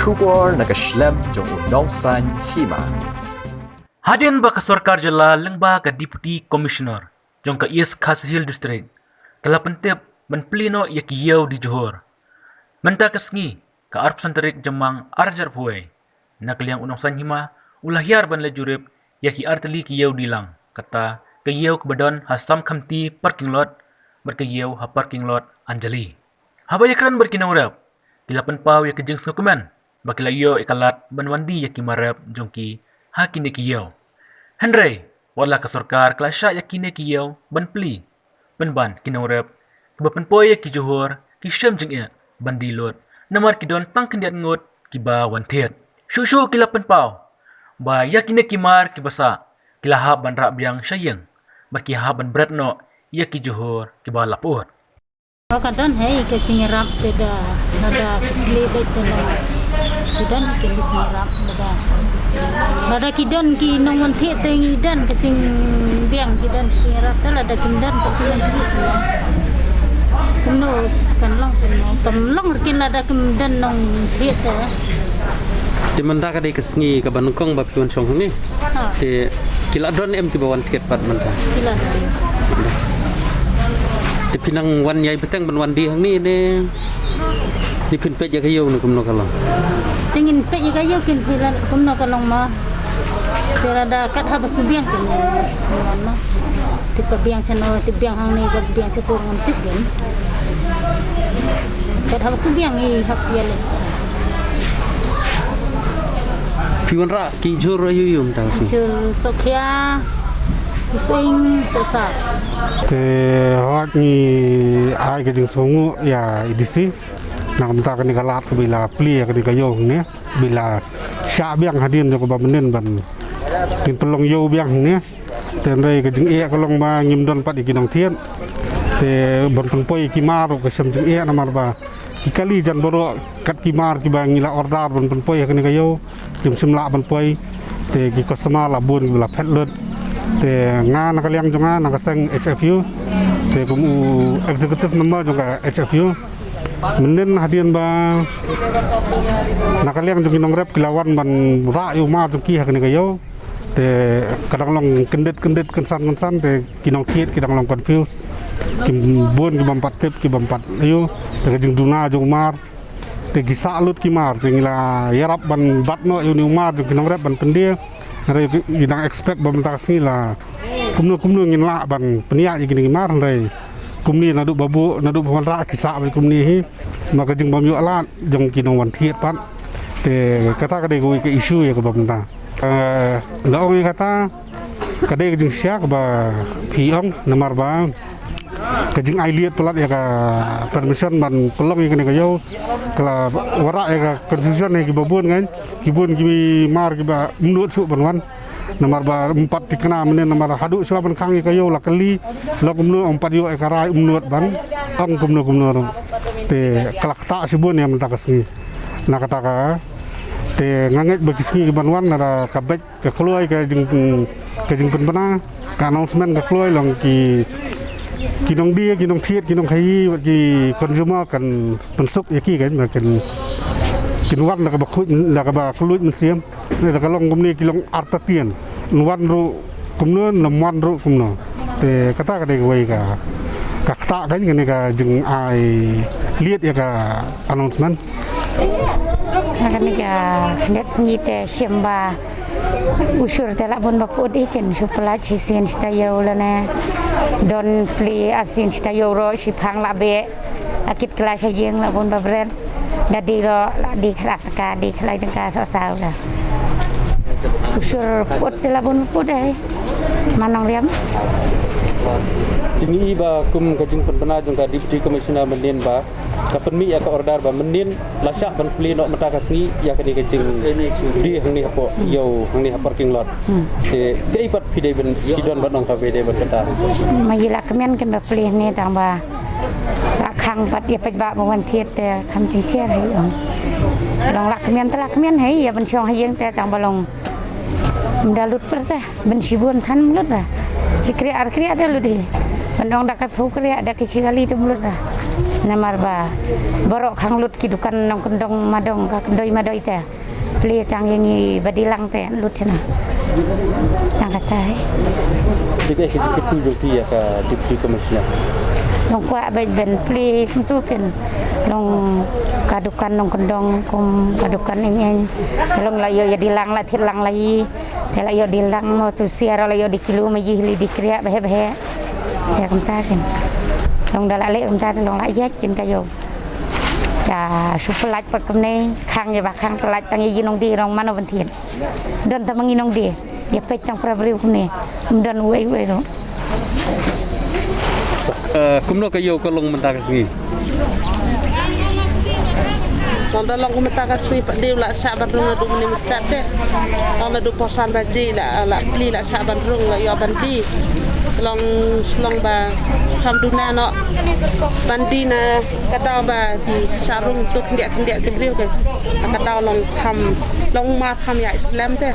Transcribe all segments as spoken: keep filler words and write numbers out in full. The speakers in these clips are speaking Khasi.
Khubor na ka shlem jong u nongsan hima. Hadien ba ka sorkar jylla lyngba ka Deputy Commissioner jong ka East Khasi Hills District ka la pyntip ban plie noh ïa ki ïew die Johor. Mynta ka sngi, ka arphew san tarik Jymmang arhajar arphew wei, na ka liang u nongsan hima u la hiar ban leit jurip ïa ki artylli ki ïew die lang, kata ka ïew kaba don ha Sam Khamti parking lot bad ka ïew ha parking lot Anjali. Haba ïakren bad ki nongrep, ki la pynpaw ïa ka jingsngewkmen ba ki la ïoh ïa ka lad ban wan die ïa ki mar rep jong ki ha kine ki ïew. Hynrei wat la ka sorkar ka la shah ïa kine ki ïew ban plie, pynban ki nongrep kiba pynpoi ïa ki Johor ki shem jingeh ban die lut, namar ki don tang khyndiat ngut kiba wan thied. Shuh shuh ki la pynpaw ba ïa kine ki mar kiba sah ki la hap ban rah biang sha ïing bad ki hap ban bret noh ïa ki Johor kiba la pyut. Ka don hi ka jingïarap te da, lada ki plie beit te long. Ki don hi ka jingïarap lada. Lada ki don ki nongwan thied te ngi don ka jingbiang, ki don ka jingïarap te, lada kim don te ki nongwan thied te. Kumno kan long kumno. Kam long ruh kin lada kim don nongthied te. Te mynta ka dei ka sngi kaba nyngkong ba phi wan shong hangne. Ha. Te ki la don em kiba wan thied pat mynta? Ki la don. Te phi nang wan ïai bteng ban wan die hangne ne, ne phin peit ïa ka ïew ne kumno ka long? Te ngin peit ïa ka ïew kin peit kumno ka long ma. Te lada kat haba shu biang kin wan ma. Te ka biang shano, te biang hangne, ka biang shato ngan tip biang. Kat haba shu biang ngi hap ïa leit. Phi wanrah ki jhur aïu aïu mynta ka sngi? Jhur sohkhia, u sying, sohsap. Te hooid ngi ai ka jingsngewnguh ïa i D C na ka bynta kane ka lad kaba i la plie ïa kane ka ïew hangne, ba i la shah biang hadien jong kaba mynnin ban ngin pynlong ïew biang hangne. Te hynrei ka jingeh ka long ba ngim don pat ïa ki nongthied. Te ban pynpoi ïa ki mar ruh ka shem jingeh namar ba ki kali jan baroh kat ki mar kiba ngi la order ban pynpoi ha kane ka ïew kim shym lah ban poi. Te ki customer la bun kiba la phet lut. Te nga na ka liang jong nga na ka seng H F U, te kum u executive member jong ka H F U, mynnin hadien ba na ka liang jong ki nongrep ki la wan ban rah ïa u mar jong ki ha kane ka ïew. Te ka dang long kyndit kyndit, kynsan kynsan, te ki nongthied ki dang long confuse. Ki bun ki bym pat tip, ki bym pat aïu. Te ka jingduna jong u mar, te ki sah lut ki mar, te ngi la ïarap ban bat noh ïa une u mar jong ki nongrep ban pyndie. Hynrei ngi dang expect ba mynta ka sngi la kumno kumno ngin lah ban pynïaid ïa kine ki mar, hynrei kumne naduh ba buh, naduh ba wanrah ki sah beit kumne hi. Ma ka jingbym ïoh lad jong ki nongwan thied pat. Te kata ka dei kawei ka issue ïa kaba mynta. Eh, nga ong ïa kata ka dei ka jingshai kaba phi ong namar ba ka jingai liat palat ïa ka permission ban pynlong ïa kane ka ïew ka la wanrah ïa ka confusion ïa kiba bun, kan, ki bun ki mar kiba ym nud shuh ban wan. Namar ba ym pat thikna mynne namar haduh shuwa ban khang ïa ka ïew la kylli la kumno, ym pat ïoh ïa ka rai, ym nud ban ong kumno kumno ruh. Te ka la ktah shibun ïa mynta ka sngi. Na kata ka te nga ngeit ba ki sngi ki ban wan lada ka beit ka kloi ka jing, ka jingpynbna, ka announcement ka kloi, long ki, ki nongdie, ki nongthied, ki nongkhaïi, ki consumer kan pynsuk ïa ki, kan, ba kin, kin wan da kaba khuid, da kaba kylluid mynsiem. Ne da ka long kumne ki long artatien. Wan ruh kumno, ym wan ruh kumno. Te kata ka dei kawei ka, ka ktah, kan, kane ka jingai liat ïa ka announcement. Kane ka khyndiat sngi te shim ba u shur te la bun ba pud i kin shu pynlait shisien shi taïew lane don plie arsien shi taïew ruh shiphang la beh. La kit kylla sha ïing la bun ba bret. Da die ruh la die khyllai tyngka, die khyllai tyngka soh saw da. U shur pud te la bun pud eh. Ma Nongriam. Te ngi i ba kum ka jingpynbna jong ka Deputy Commissioner mynnin ba ka pynmih ïa ka order ba mynnin la shah ban plie noh mynta ka sngi ïa kane ka jingdie hangne hapoh ïew hangne ha parking lot. Hmm. Te kaei pat phi dei ban, phi don ban ong kaba dei bad kata? Ma i la kmen kan ba plie hangne tang ba la khang pat ïa paidbah ba wan thied te kham jingthied hi ong. Long la kmen te la kmen hi ïa ban shong ha ïing te tang ba long ym da lut pat te. Ban shibun than ym lut da. Shi kriah ar kriah te lut hi. Ban ong da ka phew kriah da ka shi kali te ym lut da. Namar ba baroh khang lut ki dukan nongkyndong madong ka kyndoi madoi te. Plie tang ïa ngi ba die lang te lut shano. Tang kata hi. Te kaei ka jingkyrkhu jong phi ïa ka Deputy Commissioner? Long kwah beit ban plie kumtu kin. Long ka dukan nongkyndong kum ka dukan eng eng. Long la ïoh ïa die lang la thied lang la ïa. Te la ïoh die lang mo tu siar la ïoh die kilo ma ïa li die kriah bha bha. Ïa kumta kin. Long da la leh kumta te long la ïa kin ka ïoh. Ka shu pyllait pat kumne khang ïa ba khang pyllait tang ïa nongdie long mano ban thied. Don tang ma ngi nongdie. Ïa peit tang para briew kumne. Ym don uei uei ruh. Eh, kumno ka ïew ka long mynta ka sngi? Long da long kumta ka sngi pat dei la shah ban rung naduh mynne mynstep te. Long naduh por san baje la la plie la shah ban rung la ïoh ban die. Long long ba kham duna noh ban die na ka daw ba ki shah rung tu khyndiat khyndiat ki briew ka. Ka daw long kham long mar kham ïaid slem te.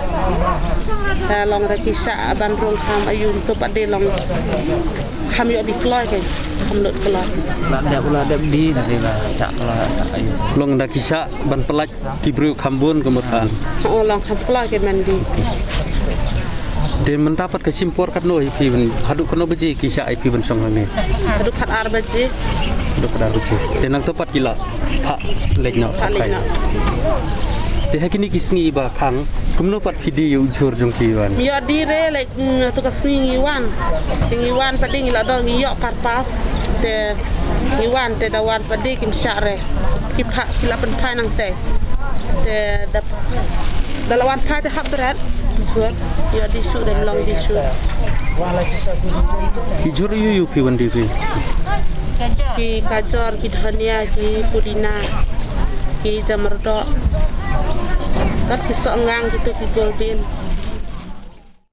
Te long da ki shah ban rung kham aïu tu pat dei long kham ïoh die kloi ka. Kham lut kloi. La dep la dep die na dei la shah kloi aïu. Long da ki shah ban pyllait ki briew kham bun ka mut kan. Oh long kham kloi ka man die. Te mynta pat ka shim por katno ïa phi ban haduh katno baje ki shah ïa phi ban shong hangne? Haduh khat ar baje. Haduh khat ar baje. Te nangta pat ki la phah leit noh. Phah leit noh. Te ha kine ki sngi ba khang kumno pat phi die ïa u jhur jong phi wan? Ïoh die re leit, mm, tu ka sngi ngi wan. Te ngi wan pat dei ngi la don ngi ïoh karpas. Te ngi wan te da wan pat dei kim shah re. Ki phah ki la pynphai nangte. Te da Da la wan phai te hap bret. Jhur. Ïoh die shuh da long die shuh. Ki jhur ïu ïu phi wan die phi? Ki kajor, ki dhania, ki pudina, ki jamrdo. Kat ki soh ngang ki tu ki golbin.